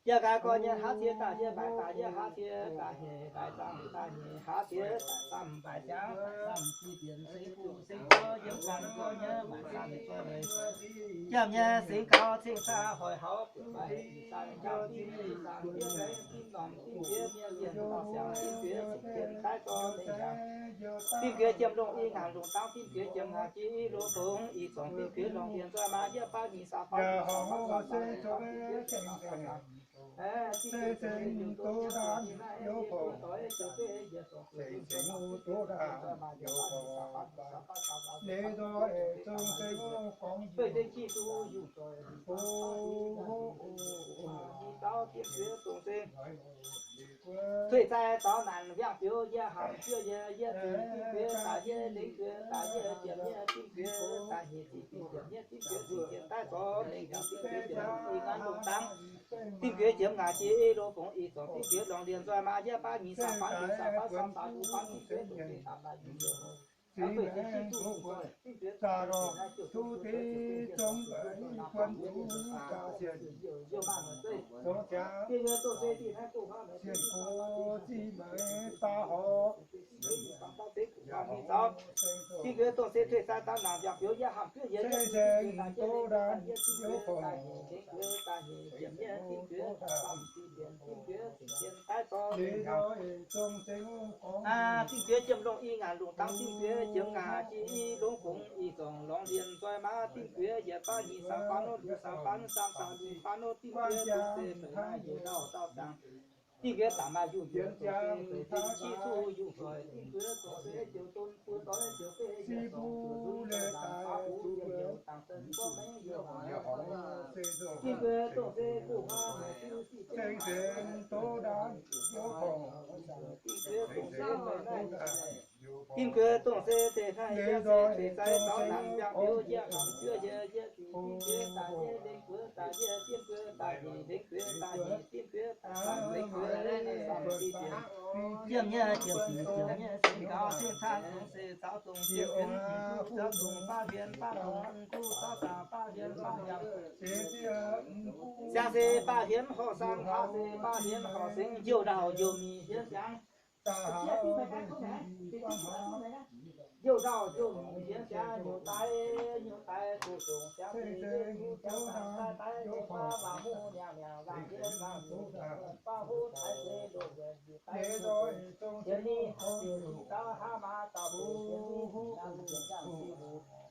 Yie gaax gorx nyei haav cie daaih yie mbaix daaih yie haav cie daaih hnyeic daaih zaangc daaih hnyeic haav cie daaih zaangc mbaix siangx daaih zaangc biei bienx seng zuqc seng zorqv yiem ganh gorx nyei mbaix zaangc mbaix zorqv leiz. Jiem nyei singx gaux cing saa hoic hauv buonc mbaix zaangc jauv dingv zaangc yiem leiz dingv norm dingv jiex mienh mienh dauh siangx dingv jiex cingx jienv daaih zorqv mengh yangh. Dingv jiex jiem longh i ngaanc lungh dangv dingv jiex jiem ngaanc jiex i lungh fongx i zorngc dingv jiex longh dien nzoih maa yie baav nyic saa faam Tuix zai zaux naanc mbiangh biouv yie hamc juov yie, yie zic dingh guiex daaih yie lengc guiex daaih yie ziepc nyeic dingh guiex daaih hnyeic zic dingh ziepc nyeic dingh guiex zic jienv daaih zorqv mengh yangh dingh guiex jienv i ngaanc lungh dangv. Dingh guiex jienv ngaanc jiex i lungh fongx i zorngc dingh guiex longh ndiev nzoih maa yie baav nyic saa faam nyic saa faam saa saa duqv faam dingh guiex longh ndiev daaih maaih yungz youh. Dingh guiex dongh se tuix zai daaih naanc mbiangh biouv yie hamc juov yie, yie zic dingh guiex daaih yie lengc guiex daaih hnyeic ziepc nyeic dingh guiex daaih faam zic jienv dingh guiex zic jienv daaih zorqv mengh yangh. Dingh guiex jiem longh i ngaanc lungh dangv dingh guiex jiem ngaanc jiex i lungh fongx i zorngc longx ndiev nzoih maa dingh guiex yietc faanv nyic saa faanv nor, luoqc saa faanv, saam saa luoqc faanv nor, dingh guiex dongh se feix maaih youc ndau dauh siangx. Dingh guiex daaih maaih yungh youc dongh se feix zinh qiex zuqc yungh zoih. Dingh guiex dongh se joux don buo doix joux feix yietc zorngc zuqc zunv zoih laangz baav huv yiem youc dangc zinh gorngv mengh youc horngc. Dingh guiex dongh se guv huaang haic zuqc sic zinh haic. Dingh guiex dongh se feix naaiv Dingh guiex dongh se deix naaiv yie se feix zai zaux naanc mbiangh biouv yie hamc juov yie, yie zic dingh guiex daaih yie lengc guiex daaih yie dingh guiex daaih hnyeic lengc guiex daaih hnyeic dingh guiex daaih zaangc lengc guiex zaangc biei bienx. Jiem nyei jiem zic jiem nyei singx gaux cing caanh dongh se zaux dongh jiem benx hmz duqv zaux dongh baav mbienx baav dongh duqv zaux zaangc baav mbienx baav mbiangh. Siang se baav hienx horqc siang, haav se baav hienx horqc sengx, youh ndau youh mingh hienx siang. Youh ndau youh mingh hienx siang, nyouz daaih nyouz daaih zuqc zongc siang, daaih daaih daaih daaih daaih daaih daaih daaih daaih daaih daaih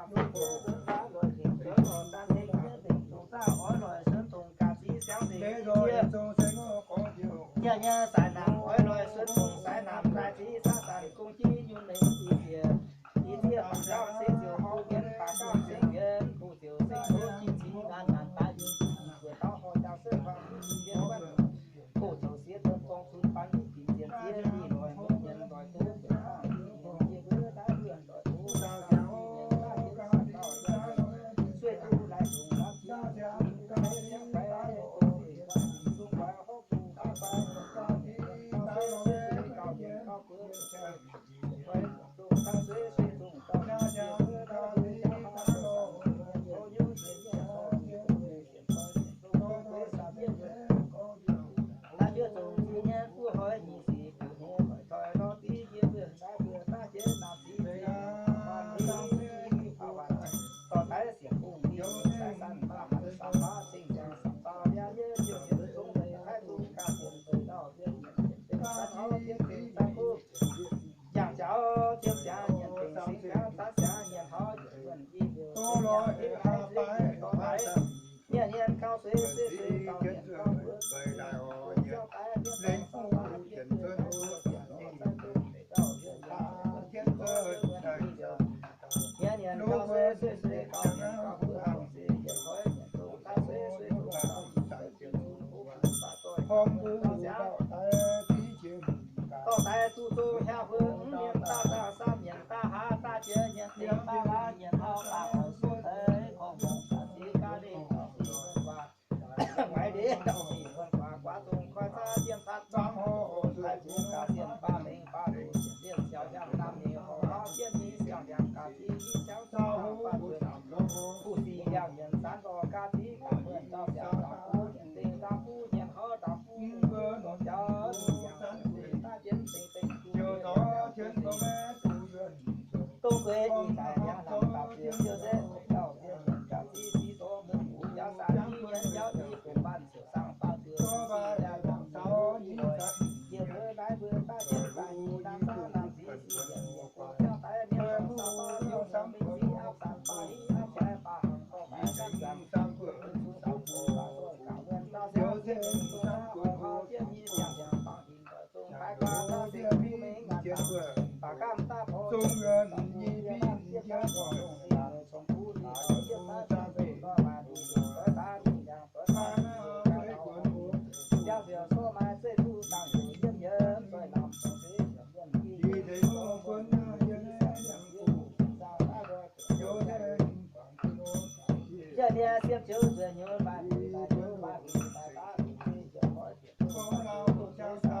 Nzunc zaah oix loic suonx dongc ga'ziex siangx nzengc i zieqv. Nyieh nyei saaix naamh oix loic suonx dongc saaix naamh daaih ziex saav zanc gong jiv nyunc nengc i zieqv. I zieqv baac gauh seix ziouc hau mienh, baac gauh seix mienh, bungx ziouc seix tov jiex ziex nqaanx naanc daaih nyunc jiex i buoz dauh hoi jaa se huaang i mienh guanh. Bungx ziouc siex deix zorng cunx baan ninh binc zienx zieqv, ninh loic mienh loic duqv Nyanc jaux jienv siangx nyanc dengc singx siangx caanv siangx nyanc hnoi nyanc wuonh i liouc zengx nyanc deix hnoi dorh daaih. Nyanc nyanc gauh sueix sueix sueix gauh nyanc gauh wuonx, ziouv daaih mienh dorh sauv daaih mienh zuoqv daaih mienh dorh zaiv dongh deix gauh nyanc nyanc wuonh i liouc. Nyanc nyanc gauh sueix sueix sueix gauh nyanc gauh wuonx, dongh se nyanc hnoi nyanc dongh daaih sueix sueix dongh gauh nyanc deix jiex zunh bun baac doic gauh wuonx gauh siangx. Dorh daaih zuqc zoqc hiaauv huoqv mienh daaih daaih saamv nyanc daaih haav daaih jiex nyanc deix daaih laav nyanc haav daaih oix suonv deix korv-mengh daaih ziex gaax leiz gauh ziex wuonh waac. Maiv ndiev gauh ziex wuonh waac guaax zongh koi zaav jienv fatv zuangx hoc daaih zuqc gaax zienh baav lengh baav loz zienh lienh siaaux hiaangx naamh nyeic horc hnangv jienv nyei siang-ndiangx gaax ziex nyei siangx zuqc hnangv baav zuqc buv sic ndiangx nyienx zanv lorh gaax ziex gaax wuonh dauh siangx ndaamv buv nyanc dengh ndaamv buv nyanc horv ndaamv buv nyanc jaux nyanc daaih jienv dengh dengh duqv dongh gueix ih daic hnyangx lamh dapc ziex ziouv nzengc dauh ziex nyanc gauh ziex sic zoux mungh guv jaax saanx jiv nyanc jauv i bun banh ziouc saangv baav ziouc sic yaac yangh ziouc i loic yie mbuo naaiv mbuo daaih jienv daaih nyic naamh saauv naamh zic sic yaac yie mbuo jauv daaih mienh saauv baav ziouc mingh zic apv zanc baav hiv apv jaaix baav hangx dorh baeqc gapv zanc bun zuqc baav doic gaax wuonh dauh siangx ziouc mingh zuqc naaiv oix hau jienv nyei ziangh ndiangx bangc hinc doic zong paaiv guaax dauh sienx kuv mengh ngaanc dangx baac gamh daaih porv zong yuonh nyei fingx jienv dorh dongh dingh weic cong kuv liuz dorh jienv daaih zong doic maaih duqv doic daaih mingh yangh doic daaih mingh yangh. Jangx ziouc sorv maaih zeiv duqv dangh heuc yiemv yiemz doic lamh dongh zeiv yiemv yiemz i deix gorngv buonv yie siang yangh guv zaangh daaih nzoih ziouc yie mbuo guangc jienv nor. Yie mbuo siem ziouc nzueic nyouz maaih huic daaih nyouz maaih huic daaih daav dongh zeiv ziouc hoiv ziouc gorngv lauh jangx daaih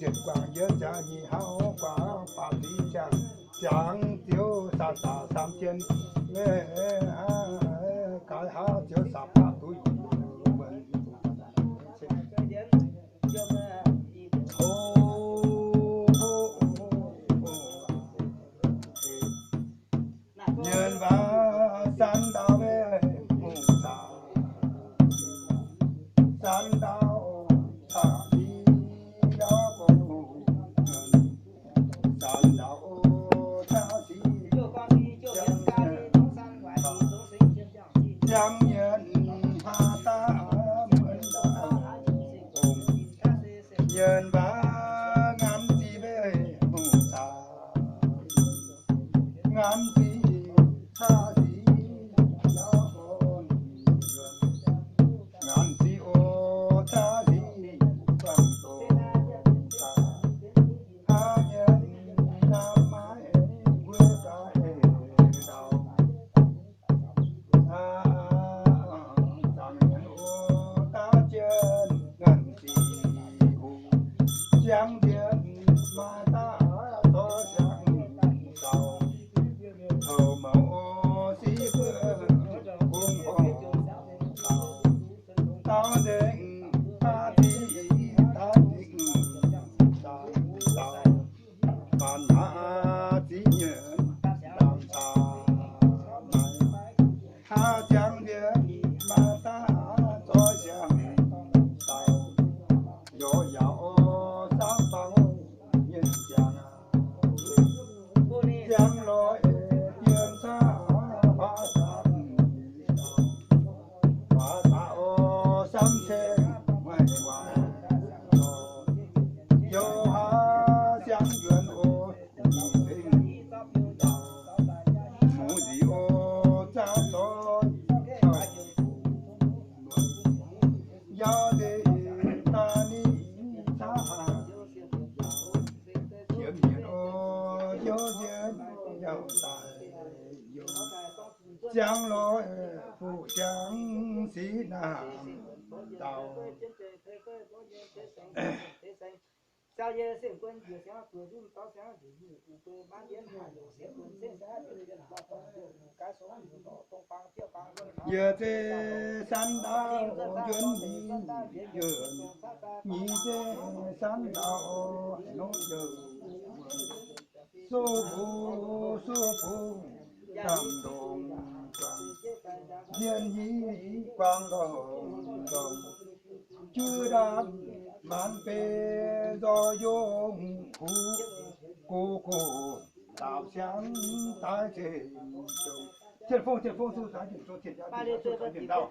Nzieqc guangc yie ziangx nyic hlauv guangc baac ziv ziangx, ziangx ziouc saanx daaih saam jien, gaaix haav ziouc saapc baac duqv yietc. Mienh waac saanx ndau, saanx ndau, saanx ndau, ziangx mienh maa daaih, mienh waac nganv ziqc, nganv ziqc, nganv ziqc oc, Ziangh lorz fuqv ziangh sic naamh dauh. Yie zeiv sanv ndau yuonx nyic, yie nyic zeiv sanv ndau nongx yie, suv bung suv bung, gamh ndongc guangc, yie nyic guangc ndongc ndongc, juv ndaamv maanc beiv nzoih yongh kuv, gox gox ndaauv siangx daaih zengc zongc. Tin-Fongh, Tin-Fongh, suv zanc yietc zungv tin-jaa, tin-jaa suv zanc yietc ndau.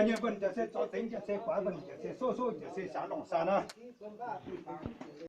Nyei mbuo jaax se zorqv zengx jaax se guaax, mbuo jaax se soh soh jaax se siangx longc san aqv.